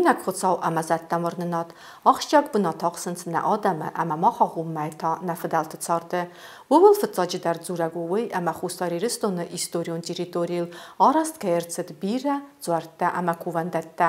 Иунӕг Хуыцау ӕмӕ зӕдтӕм уырнынад ахсджиаг бынат ахсынц нӕ адӕмы ӕмӕ мах агъоммӕйы та нӕ фыдӕлты царды. Ууыл фыццаджыдӕр дзурӕг у уый, ӕмӕ Хуссар Ирыстоны историон территорийыл арӕзт кӕй ӕрцыд бирӕ дзуӕрттӕ ӕмӕ кувӕндӕттӕ.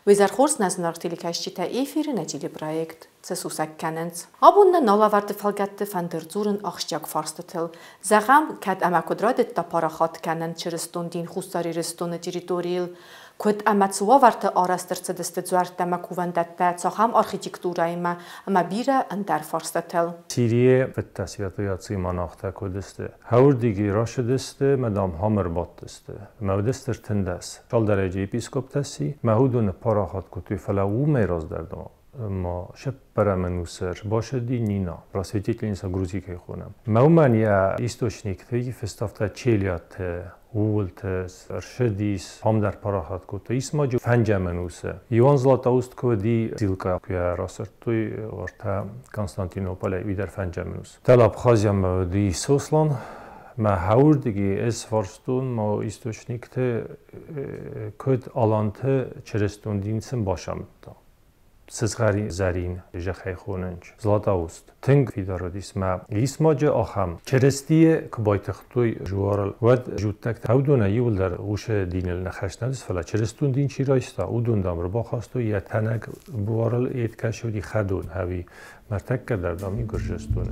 Уый зӕрхорз нӕ зынаргъ телекӕсджытӕ эфиры нӕ телепроект цы сусӕг кӕнынц. Абон нӕ налӕвӕрды фӕлгӕтты фӕнды рдзурын ахсджиаг фарстытыл. Зӕгъӕм, кӕд ӕмӕ куыд райдыдта парахат кӕнын чырыстон дин Хуссар Ирыстоны территорийыл, куыд ӕмӕ цы уавӕрты арӕзт ӕрцыдысты дзуӕрттӕ ӕмӕ кувӕндӕттӕ, цахӕм архитектурӕимӕ ӕмӕ бирӕ ӕндӕр фарстатыл. Сирийы фыдтӕ святояцийы монахтӕ куыд сты? Хӕуырдыги ращыдысты мӕ дам хам ӕрбадтысты. Мӕ уыдысты 13. Цалдӕрӕджы епископтӕ си, мӕ уыдоны парахат кодтой, фӕлӕ уымӕй раздӕр ма сеппӕрӕм ӕнусы ӕрбасыди Нина, просветительница Грузии кӕй хонӕм. Мӕ уымӕн йӕ источниктӕй фыставта Челиаты ууылты ӕрсыдис, хам дӕр парахат кодта. Ис ма фӕнджӕм ӕнусы. Иоанн Златоуст куы уыди, Зилка куы расырдтой уартӕ Константинополӕй, уый дӕр фӕнджӕм ӕнус. Тел Абхазиямӕ уыди Сослан, мӕ хӕуырдыги ӕз фарстон ма источникты куыд аланты чырыстон дин сын бацамыдта. Сызгъӕрин зӕрин зӕххӕй хонынч. Златоуст. Тынг фидар уыдис мӕ исмаджы ахӕм. Чырыстийы куы байтыгътой жуарыл, уӕд жуттӕгтӕ уыдонӕй иуылдӕр уыцы диныл ныхас нӕ уыдис, фӕлӕ чырыстон дин чи райста, уыдон дам ӕрбахастой йӕ тӕнӕг буарыл ӕдкӕс уыди хӕдон, ӕви ныртӕккӕ дӕр дам и Гуырдзыстоны.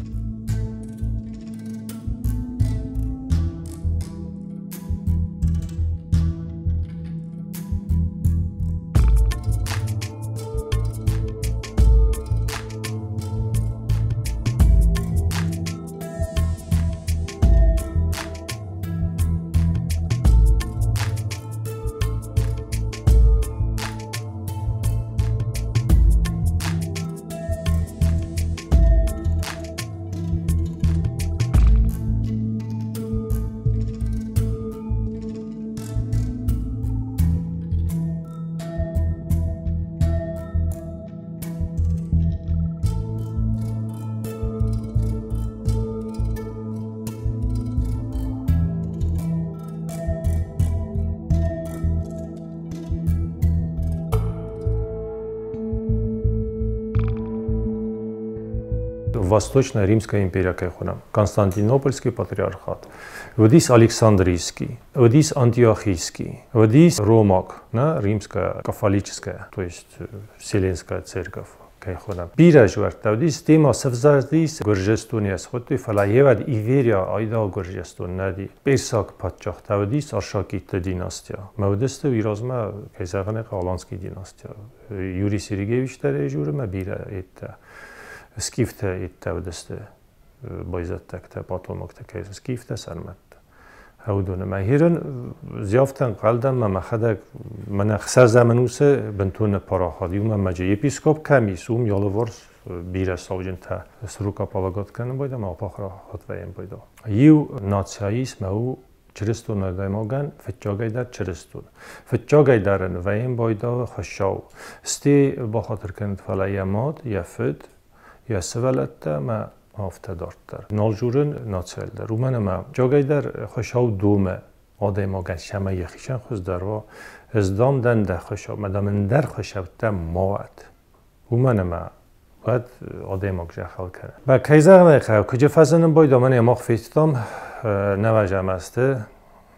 Восточная Римская империя кӕй хонӕм, Константинопольский патриархат, уыдис Александрийский, уыдис Антиохийский, уыдис Ромаг, нӕ, римская кафолическая, то есть Вселенская церковь кӕй хонӕм. Бирӕ зуӕрттӕ уыдис, тема сӕвзӕрдис Гуырдзыстоны схуыдтой, фӕлӕ йевӕд Иверия айдагъ Гуырдзыстон нӕ Персаг паддзӕхтӕ уыдис Аршакидты династия. Мӕ уыдысты уый размӕ, кӕй зӕгъын ӕй хъӕуы, Аланский династия. Юрий Сергеевич дӕр ӕй журы мӕ бирӕ еттӕ. Скифтӕ еттӕ уыдысты байзӕддӕгтӕ, потомоктӕ, кӕй скифтӕ, сӕрмӕттӕ. Уыдоны мӕ хирын зиафтӕн хъӕлдӕн мӕ мӕхӕдӕг мӕнӕ хсӕзӕм ӕнусы бынтон ныппарахат. Иумӕ мӕджы епископ кӕм ис, уым алыварс бирӕ сауджынтӕ срукополагать кӕнын байдам, апахрахат вӕййын байдам. Иу нацийӕ ис мӕ у чырыстон адӕймагӕн фыццагӕй дӕр чырыстон. Фыццагӕй дӕр ын вӕййын байдавы Хуыцау. Стӕй бахатыр кӕнӕд, фӕлӕ йӕ мад, йӕ фыд, йӕ сывӕллӕттӕ ӕмӕ афтӕ дарддӕр. Нал журын нацийыл дӕр, уымӕн ӕмӕ фыццагӕй дӕр Хуыцау домы адӕймагӕн цӕмӕй йӕхицӕн хуыздӕр уа. Ӕз дам дӕн дӕ Хуыцау, мӕ дам ӕндӕр хуыцӕуттӕ ма уӕд. Уымӕн ӕмӕ уӕд адӕймаг зӕххыл кӕны. Ба кӕй зӕгъын ӕй хъӕуы, куыджы фӕзынын байдам, ӕнӕ мах федтам нӕвӕзӕм азты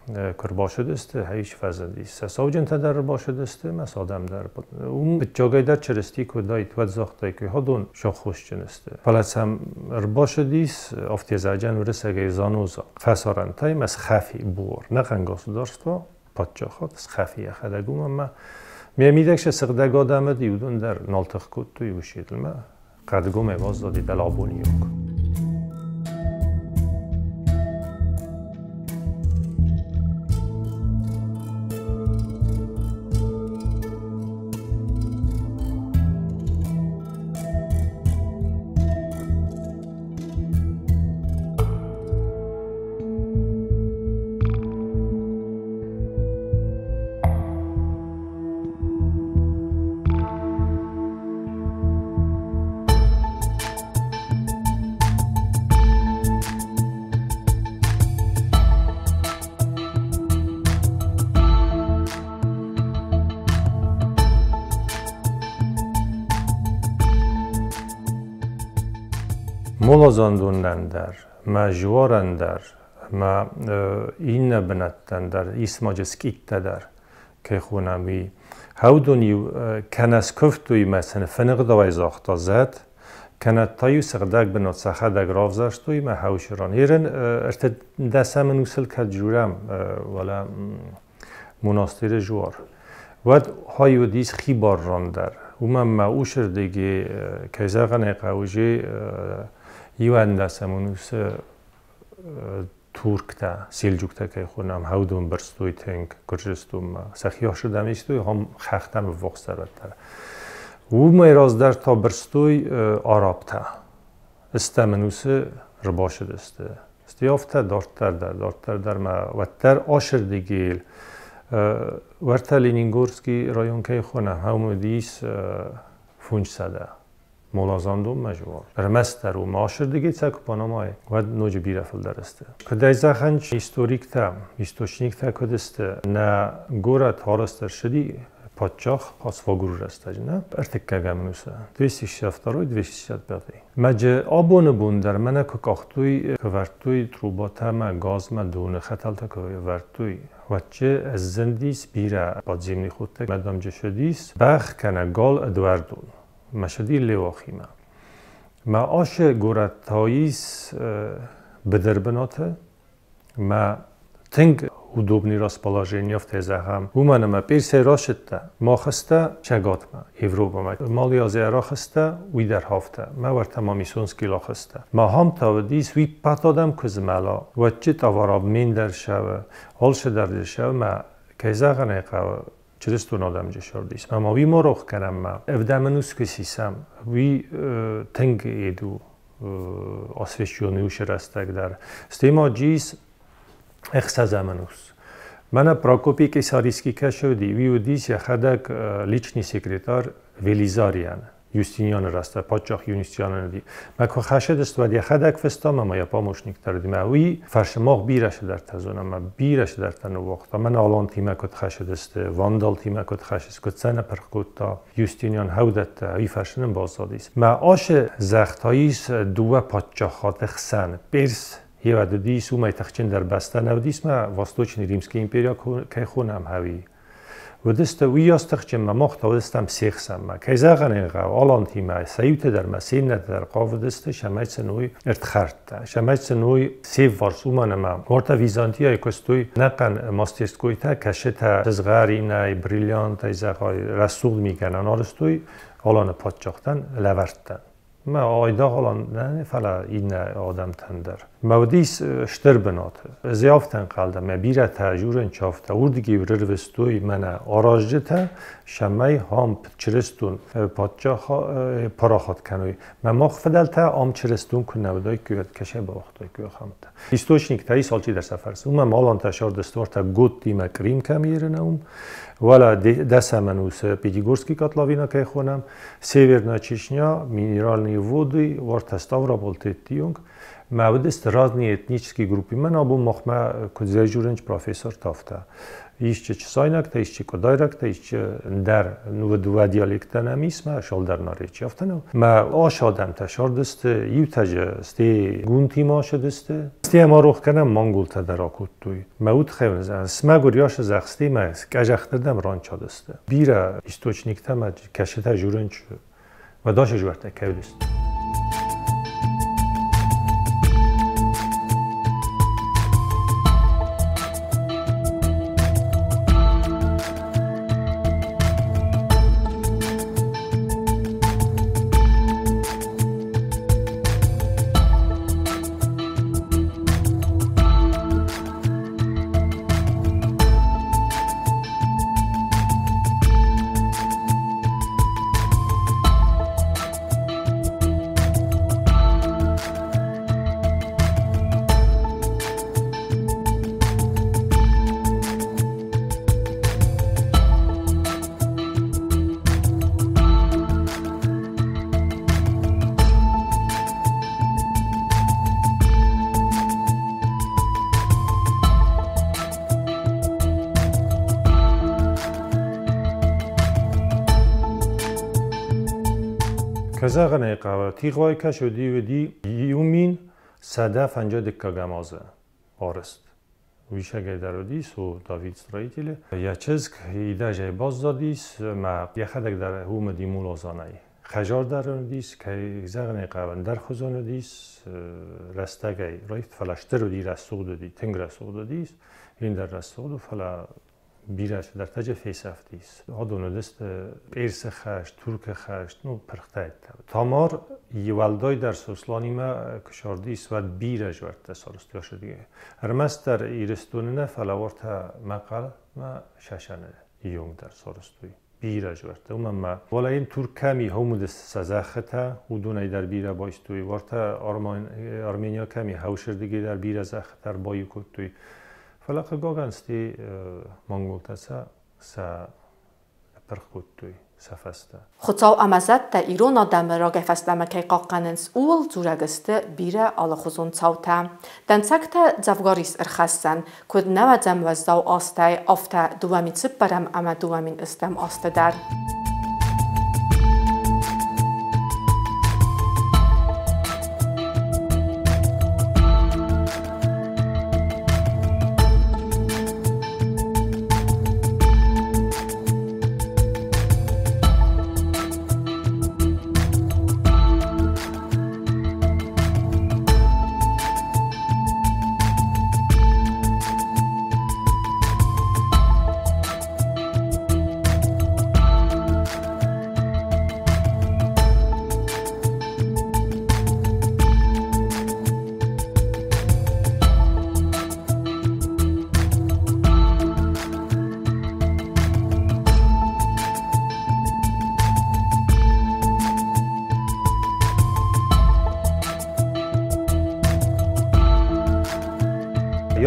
куы ӕрбацыдысты, хӕйс фӕзындис. Сӕ сауджынтӕ дӕр ӕрбацыдысты, мӕ сӕ адӕм дӕр. Уым фыццагӕй дӕр Чырысти куы уыдаид, уӕд загътаиккой, уыдон саххосджын сты. Фӕлӕ сӕм ӕрбацыдис афтӕзаджан уырыссагӕй заноза. Фӕсарӕнтӕй мӕ схӕфи буар. Нӕхъӕн государство, паддзахад, схӕфи йӕхӕдӕг уым ӕмӕ ме мидӕг сӕ сыгъдӕг адӕм уыди, уыдон дӕр нал тых кодтой усидылмӕ. Хъӕдгомӕй баззади дӕлӕбоны онг. Молазандоннӕн дӕр, мӕ жуарӕн дӕр, мӕ иннӕ бынӕттӕн дӕр, исмаджы скъиттӕ дӕр, кӕй хонӕм, уый. Хӕудон-иу кӕнӕ скуывтой мӕ сын фыныгъдауӕй загъта зӕд, кӕнӕ та-иу сыгъдӕг бынат сӕхӕдӕг равзӕрстой мӕ хӕусыран. Ерын ӕртындӕсӕм ӕнусыл кӕд журӕм, уӕлӕ монастыры жуар. Уӕд хай уыдис хибар ран дӕр. Уымӕн мӕ усырдыги, кӕй зӕгъын ӕй хъӕуы, иуӕндӕсӕм ӕнусы турктӕ, сельджуктӕ кӕй хонӕм, хӕудон бырстой тынг Гуырдзыстонмӕ. Сӕхи ӕхсырдӕм истой, ахӕм хӕхтӕм ӕввахсдӕр уӕддӕр. Уымӕй раздӕр та бырстой арабтӕ. Стӕм ӕнусы рбацыдысты. Стӕй афтӕ дарддӕр дӕр, дарддӕр дӕр ма уӕддӕр асырдыгил уӕртӕ Ленингорский район кӕй хонӕм, хӕм уыдис 500 молазандонмӕ жуар. Ӕрмӕстдӕр уымӕ асырдыги цӕ куы панамай, уӕд ноджы бирӕ фылдӕр сты. Куыдӕй зӕгъӕн, историктӕ, источниктӕ куыд сты, нӕ горӕт арӕзт ӕрцыди паддзах Асфагуры рӕстӕджы, нӕ? Ӕртыккӕгӕм ӕнусы, 262-265. Мӕджы абоны бон дӕр мӕнӕ куы къахтой, куы вӕрдтой трубатӕ мӕ газмӕ доны хӕтӕлтӕ куы вӕрдтой, уӕдчы сзындис бирӕ подземный ходтӕ, мӕдамджы шыдис бӕх кӕнӕ гал ӕдуӕрдон. Мӕ Леуахимӕ. Мӕ ашы горӕт таис быдыр бынаты, мӕ тынг удобный расположение афтӕ зӕгъӕм. Уымӕн ӕмӕ Персӕй рашыдтӕ, махызтӕ Цӕгатмӕ, Европӕмӕ. Малый Азийӕ рахызтӕ, уый дӕр хафтӕ. Мӕ уӕртӕ Мамисонский лахызтӕ. Мӕ хам та уыдис, уый ппӕт адӕм куы змӕла, уӕдчы товаробмен дӕр сӕвы, алшы дӕр сӕвы, мӕ кӕй зӕгъын ӕй хъӕуы, чырыстон адӕмджы сӕрдис. Мӕ ма уый ма рох кӕнӕм ма. Ӕвдӕм ӕнус куы сисӕм, уый тынг еду освещенный уыцы рӕстӕг дӕр. Стӕй ма джис ӕхсӕзӕм ӕнус. Мӕнӕ Прокопий Кесарийский кӕсы уыди, уый уыдис йӕхӕдӕг личный секретарь Велизариан. Юстинианы рӕстӕг, паддзах Юстинианы уыди. Мӕ куы хӕсыдысты, уӕд йӕхӕдӕг фыста, ӕмӕ йӕ помощник дӕр уыди. Мӕ уый фӕрсы мах бирӕ цыдӕртӕ зонӕм, ӕмӕ бирӕ цыдӕртӕ ныууагъта. Мӕнӕ алантимӕ куыд хӕсыдысты, вандалтимӕ куыд хӕсыс, куыд сӕ ныпырх кодта Юстиниан хӕудӕттӕ, уый фӕрсы нын баззадис. Мӕ ашы зӕгъта ис дыууӕ паддзахады хсӕн. Перс Еуӕд уыдис, уымӕй тыхджындӕр бӕстӕ нӕ уыдис, мӕ Восточный Римский империя кӕй хонӕм, хӕуи. Уыдысты уыйас тыхджынмӕ, мах та уыдыстӕм се хсӕнмӕ. Кӕй зӕгъын ӕй хъӕуы, алантимӕ сӕ иутӕ дӕр мӕ се иннӕтӕ дӕр хъавыдысты, цӕмӕй сын уый ӕрдхӕрдтӕ, цӕмӕй сын уый се вварс, уымӕн ӕмӕ уӕртӕ Византияйы куыстой ӕнӕхъӕн мастерскойтӕ, кӕсытӕ сызгъӕринӕй, бриллиантӕй, зӕгъай, рӕсугъд мигӕнӕн арӕзтой аланы паддзӕхтӕн лӕвӕрттӕн. Мӕ айдагъ алан нӕ, фӕлӕ иннӕ адӕмтӕн дӕр. Мӕ уыдис стыр бынаты. Ӕз афтӕ ӕнхъӕл дӕн, мӕ бирӕтӕ журын чафтӕ уырдыгӕй рырвыстой мӕнӕ аразджытӕ, цӕмӕй ам чырыстон паддзах парахат кӕной. Мӕ мах фыдӕлтӕ ам чырыстон куы нӕ уыдаиккой, уӕд кӕсӕй бауагътаиккой ахӕмтӕ. Источниктӕ ис алчидӕр сӕ фӕрсы. Уымӕн алантӕ сӕрдысты уӕртӕ Готтимӕ Крым кӕм ерынӕ уым. Уӕлӕ дӕсӕм ӕнусы Пятигорский котловина кӕй хонӕм, Северная Чечня, минеральные воды, уӕртӕ Ставрополь теттионг. Мӕ уыдысты разные этнические группы. Мӕн абон махмӕ куыд зӕйжурынч профессор тафта. Исчи чысайнӕгтӕ, исчи къуыдайрӕгтӕ, исчи ӕндӕр дыууӕ диалектӕ нӕм ис, мӕ шалдӕр наречи афтӕ нӕу. Мӕ ас адӕмтӕ сӕрдысты, иутӕ же стӕй гунтимӕ ацыдысты. Стӕй ма рох кӕнӕм, монголтӕ дӕр акодтой. Мӕ удхайон смӕгуыр ясы зӕгъ, мӕ къӕзӕхтырдӕм ранчадысты. Бирӕ источниктӕ мӕ кӕсытӕ журынч, мӕ дашы жуӕртӕ кӕуыдысты. Кӕй зӕгъын ӕй хъӕуы, тигъвай кӕс уыди 1152 азы арӕзт. Уисӕгӕй дӕр уыдис, у Давид строители. Йӕ чызг идӕзӕй баззадис, ӕмӕ йӕхӕдӕг дӕр уым уыди мулазанӕй. Хӕзар дӕр уыдис, кӕй зӕгъын ӕй хъӕуы, ӕндӕрхуызон уыдис, рӕстӕгӕй раивд, фӕлӕ стыр уыди, рӕсугъд уыди, тынг рӕсугъд уыдис, ин дӕр рӕсугъд у, фӕлӕ бирӕ цыдӕртӕджы фесӕфтис. Адон уыдысты Персы хӕст, Туркы хӕст, ну, пырхтӕйттӕ. Тамар уӕлдайдӕр Сосланимӕ куы сардис, уӕд бирӕ зуӕрттӕ сарӕзтой ӕрсыдгӕ. Ӕрмӕстдӕр Ирыстоны нӕ, фӕлӕ уӕртӕ Мӕхъӕлмӕ Сӕсӕны ионг дӕр сарӕзтой. Бирӕ зуӕрттӕ. Уымӕн ма уӕлӕ йын Турк кӕми хӕумыдысты сӕ зӕххытӕ, уыдонӕй дӕр бирӕ байстой. Уӕртӕ Армения кӕми хӕусырдыгӕй дӕр бирӕ зӕххытӕ ӕрбаиу кодтой. Фӕлӕ хъыгагӕн сты монголтӕ сӕ пырх кодтой сӕ фӕстӕ. Хуыцау ӕмӕ зӕдтӕ ирон адӕмы рагӕй фӕстӕмӕ кӕй хъахъхъӕнынц, ууыл дзурӕг сты бирӕ алыхуызон цаутӕ. Дӕнцӕгтӕ дзӕвгар ис ӕрхӕссӕн, куыд нӕуӕдзӕм уӕззау азтӕй, афтӕ 2004 ӕмӕ 2008 азты дӕр.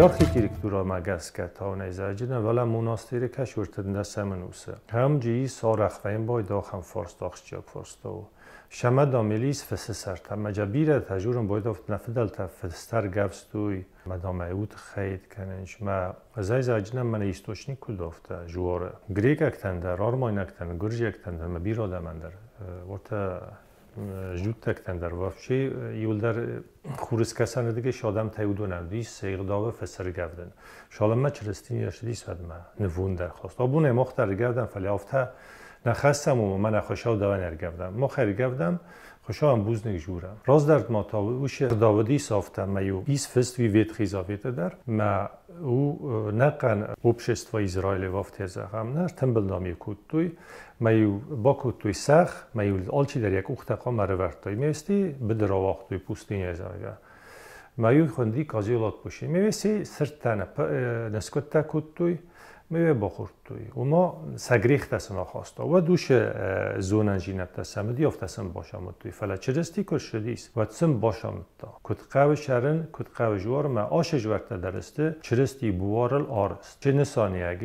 Архитектурӕмӕ гӕсгӕ таунӕй зӕджынӕ, фӕлӕ монастыры кӕс уыртындӕсӕм ӕнусы. Хӕмджы ис арӕх вӕййын фарст, ахсджиаг фарста у. Шамадам элис фысы сӕртӕ. Мӕ бирӕтӕ журын байдавт нӕ фыдӕлтӕ фыстӕр гӕвстой, мадам ӕй тыххӕй кӕнынч. Мӕ зӕй зӕджынӕ мӕнӕ источник куыд афтӕ жуары. Грекӕгтӕн дӕр, армайнӕгтӕн, гуырдзиӕгтӕн дӕр, мӕ бирӕ адӕмӕн дӕр. Уӕртӕ жуттӕгтӕн дӕр вообще иуылдӕр хурыскӕсӕны дыгӕй адӕмтӕй уыдонӕн уыдис сӕ ӕгъдауы фӕсӕргӕвдын. Шаламмӕ Чырыстийы ӕрцыдис, уӕдмӕ нывонд ӕрхаст. Абон ӕй мах дӕр ӕргӕвдӕм, фӕлӕ афтӕ нӕ хӕссӕм, уымӕ мӕнӕ Хуыцау дӕуӕн ӕргӕвдӕм. Мах ӕргӕвдӕм, Хуыцауӕн бузныг журӕм. Раздӕр ма та уыцы ӕгъдау уыдис афтӕ, ӕмӕ-иу ис фыст уый Ветхий Заветы дӕр, мӕ у нӕхъӕн общество Израилы афтӕ зӕгъӕм, нӕ ӕртымбыл нӕм-иу кодтой, мӕ-иу бакодтой сӕгъ, мӕ-иу алчидӕр йӕ къухтӕ хъуамӕ ӕрӕвӕрдтой. Ме сти быдыр ауагътой, пустыня, зӕгъгӕ. Мӕ-иу хуынди козел отпущения. Ме веси сырдтӕ ныскъуыдтӕ кодтой, ме бахордтой. Уыма сӕ грехтӕ сын ахаста. Уӕд уыцы зонӕнзинӕдтӕ сӕм уыди, афтӕ сын бацамыдтой. Фӕлӕ Чырысти куы ссыдис, уӕд сын бацамыдта, куыд хъӕуы сӕрын, куыд хъӕуы жуар, ӕмӕ ацы жуӕрттӕ дӕр сты Чырыстийы буарыл арӕзт. Чи нысаниуӕг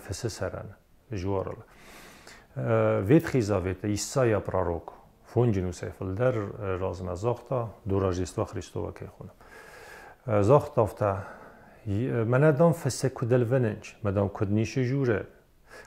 фысы сӕрӕн жуарыл. Ветхий Заветы Исайя пророк фонджын усӕй фылдӕр размӕ загъта, до Рождества Христова кӕй хоны. Загъта афтӕ, мӕнӕ дам фысы куыд ӕлвынынч, мӕ дам куыд ницы журы,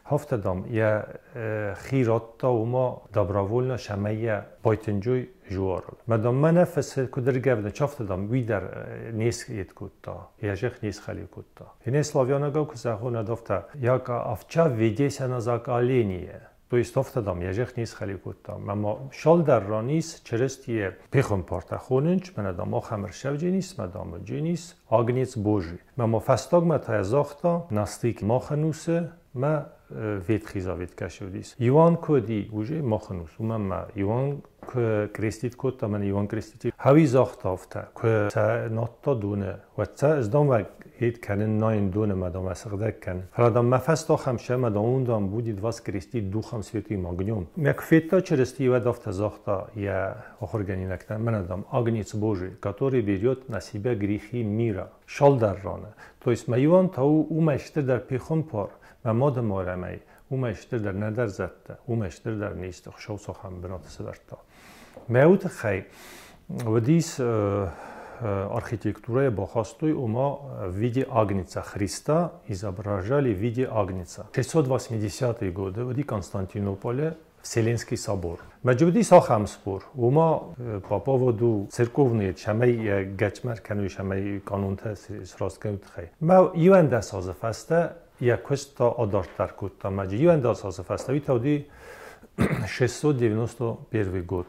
Хафта дам йӕ хи радта уыма добровольно, цӕмӕй йӕ байтынджой жуарыл. Мӕ дам мӕнӕ фысы куыд ӕргӕвдын, чафта дам уый дӕр не схъет кодта, йӕ зӕхх не схӕлиу кодта. Ине славянагау куы зӕгъон, афтӕ, яко овча ведеся на заколение. То есть афтӕ дам йӕ зӕхх не схӕлиу кодта. Мӕ ма шалдӕр ранис Чырыстийы пехуымпартӕ хонынч, мӕнӕ дам ахӕм ӕрсӕвдженис, мӕ дам дженис, агнец Божий. Мӕ ма фӕстагмӕ та загъта, настик махӕнусы мӕ Ветхий Завет кӕсы уыдис. Иоанн куы уыди, уже махӕнус, уымӕн мӕ Иоанн куы крестит кодта, мӕнӕ Иоанн Креститель. Хауи загъта афтӕ, куы сӕ надта доны, уӕд сӕ ӕз дам ед кӕнын найын доны, мӕ дам сыгъдӕг кӕнын. Фӕлӕ дам мӕ фӕстӕ хӕмсӕ, мӕ дам он дам будет вас крестить Духом Святым огнем. Мӕ куы федта Чырысти, уӕд афтӕ загъта йӕ ахуыргӕнинӕгтӕн, мӕнӕ дам агнец Божий, который берет на себя грехи мира. Шалдӕр раны. То есть мӕ Иоанн та у уымӕй стырдӕр пехуымпар, мӕ мады Майрӕмӕй, уымӕй стырдӕр нӕдӕр зӕдтӕ, уымӕй стырдӕр нисты Хуыцау цахӕм бынаты сӕвӕрдта. Мӕ уый тыххӕй уыдис архитектурӕйы бахастой, ома в виде агнца Христа изображали в виде агнца. 680-е годы уыди Константинополе. Вселенский собор. Маджудис ахӕм спор. Уыма по поводу церковные, чамай гачмар кӕной, шамай канонтӕ сраст кӕной тыххӕй. Мӕ 11 азы фӕстӕ йӕ куыст та адарддӕр кодта. Мӕ 11 азы фӕстӕ уый та уыди 691 год.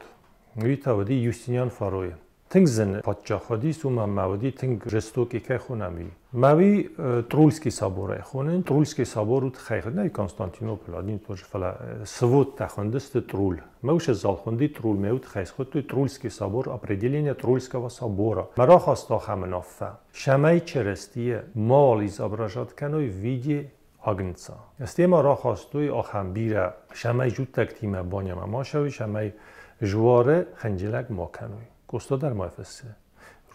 Уый та уыди Юстиниан Фаройы. Тынг зын паддзах уыдис, уымӕн ма уыди тынг жестокий кӕй хонӕм, уый. Мӕ уый Трульский соборӕй хонын. Трульский собор у тыххӕй хуынд Константинополь, один тоже, фӕлӕ сводтӕ хуындысты Труль. Мӕ уыцы зал хуынди Труль, мӕ уый тыххӕй схуыдтой Трульский собор, определение Трульского собора. Мӕ рахаста ахӕм уынаффӕ, цӕмӕй Чырыстийы мауал изображать кӕной в виде агнца. Стӕй рахастой ахӕм бирӕ, цӕмӕй дзуттӕгтимӕ банямӕ ма сӕуой, цӕмӕй жуары хынджылӕг ма кӕной. Къоста дӕр ма фыссы.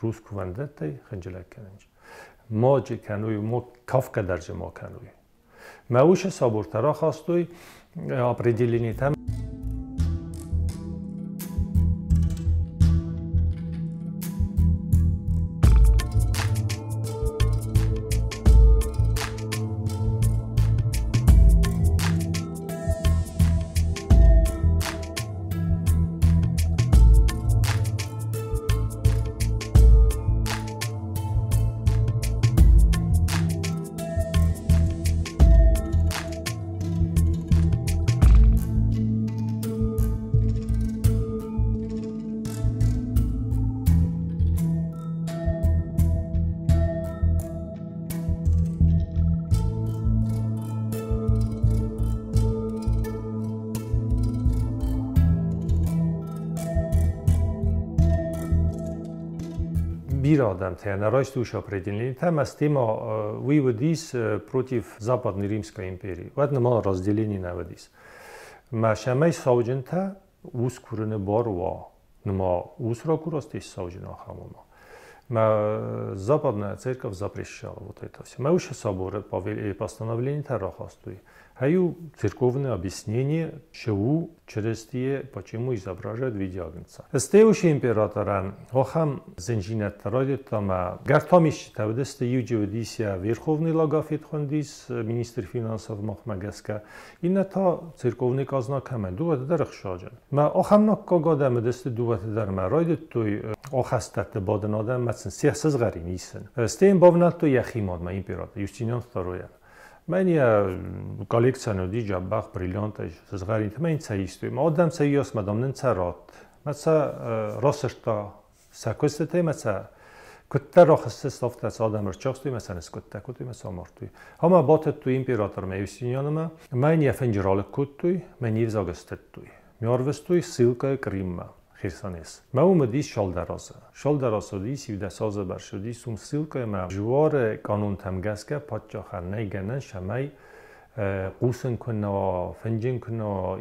Рус кувӕндӕттӕй хынджылӕг кӕнынц. Маджы кӕной, ма кафгӕ дӕр дзы ма кӕной. Мӕ уыцы собортӕ рахастой определениетӕм. Бирӕ адӕмтӕ нӕ райстой уыцы определениетӕ, ӕмӕ стӕй уый уыдис против Западной Римской империи. Уӕд нырма разделение нӕ уыдис. Мӕ цӕмӕй сауджынтӕ ус курыны бар уа. Нырма ус ракура, стӕй сауджын ахӕм уыма. Мӕ Западная церковь запрещала вот это все. Мӕ уыцы соборы постановлениетӕ рахастой. Хаю церковное объяснение, чего Чырыстийы почему изображают в виде агнца. Стӕй уыцы императорӕн ахӕм зындзинӕдтӕ райдыдта ӕмӕ гӕртам исчитӕ уыдысты, иуджы уыдис йӕ верховный логофет хуындис, министр финансов махмӕ гӕсгӕ, иннӕ та церковный казна кӕмӕн, дыууӕты дӕр ӕхсаджын. Мӕ ахӕм наккаг адӕм уыдысты дыууӕты дӕр мӕ райдыдтой ахӕстӕтты бадын адӕм мӕ сын сӕ сызгъӕрин исын. Стӕй йын бавнӕлдтой йӕхи мадмӕ император Юстиниан Второйӕн. Мӕн йӕ коллекциян уыди джабах, бриллиантӕй, сызгъӕринтӕ, мӕ йын цӕ истой. Мӕ адӕм цӕ иос, мӕ дам нын цӕ ратт. Мӕ цӕ расырдта сӕ куыстытӕй, мӕ цӕ куыддӕр рахызтысты, афтӕ цӕ адӕм ӕрцахстой, мӕ сӕ ныскъуыдтӕ кодтой, мӕ сӕ амардтой. Ӕмӕ батыдтой императормӕ Юстинианмӕ, мӕ йын йӕ фынджы ралыг кодтой, мӕ йын йе взаг стыдтой. Мӕ арвыстой ссылкӕйы Хъриммӕ. Херсонес. Мӕ уым уыдис цалдӕр азы. Цалдӕр азы уыдис, 11 азы бӕрц уыдис уым ссылкӕйы ӕмӕ Жуары канонтӕм гӕсгӕ паддзахӕн нӕй гӕнӕн, цӕмӕй хъусын куы нӕ уа, фынджын куы нӕ уа,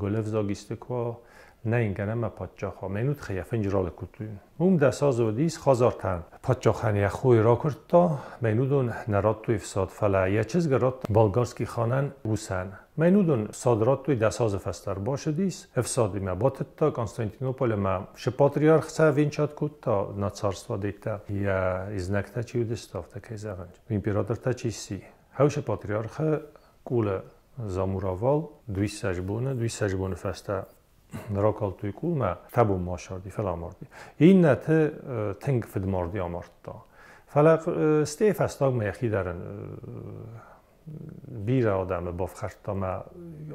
гуылӕвзаг исты куы уа, нӕ йын гӕнӕн ӕмӕ паддзах уа. Мӕн уыдхӕй йӕ фынджы ралыг кодтой. Уым 10 азы уыдис, хазартӕн паддзахӕн йӕ хойы ракуырдта, мӕн уыдон нӕ радтой ӕфсад, фӕлӕ йӕ чызгы радта болгарский ханӕн усӕн. Мӕн уыдон сад радтой 10 азы фӕстӕ ӕрбацыдис, ӕфсадимӕ батыдта Константинополь ӕмӕ шы патриарх сӕ венчат кодта на царство дӕттӕ, йӕ знӕгтӕ чи уыдысты, афтӕ кӕй зӕгъынц. Императортӕ чи сси. Хӕусы патриархы къулы замуровал 200 боны, 200 боны фӕстӕ ракалдтой къулмӕ, табон ма сарди, фӕлӕ амарди. Иннӕты тынг фыдмарди амардта. Фӕлӕ стӕй фӕстагмӕ йӕхи дӕр бирӕ адӕмы бафхӕрдта мӕ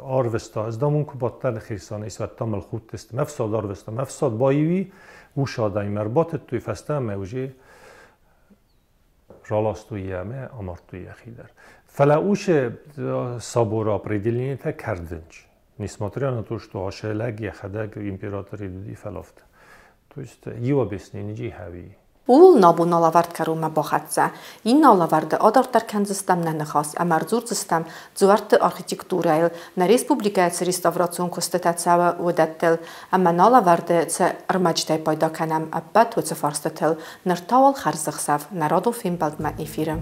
арвыста. Ӕз дам уым куы бадтӕн Херсоны, уӕд мыл худтысты. Ме фсад арвыста. Ме фсад баиуи, ус адӕмимӕ ӕрбатыдтой фӕстӕмӕ уже раластой йӕ ӕмӕ амардтой йӕхи дӕр. Фӕлӕ уыцы соборы определениетӕ кӕрдынц. Несмотря на то, что ашы лӕг йӕхӕдӕг император уыди, фӕлӕ афтӕ. То есть иу объяснение хӕви. Ууыл нӕ абон алӕвӕрд кӕронмӕ бахӕццӕ. Иннӕ алӕвӕрды адарддӕр кӕндзыстӕм нӕ ныхас ӕмӕ ӕрдзурдзыстӕм дзуӕртты архитектурӕйыл, нӕ республикӕйы цы реставрацион куыстытӕ цӕуы, уыдӕттыл ӕмӕ нӕ алӕвӕрды цы ӕрмӕджытӕй пайда кӕнӕм, ӕппӕт уыцы фарстытыл. Ныр та уал хӕрзӕхсӕв, нӕ радон фембӕлдмӕ эфиры.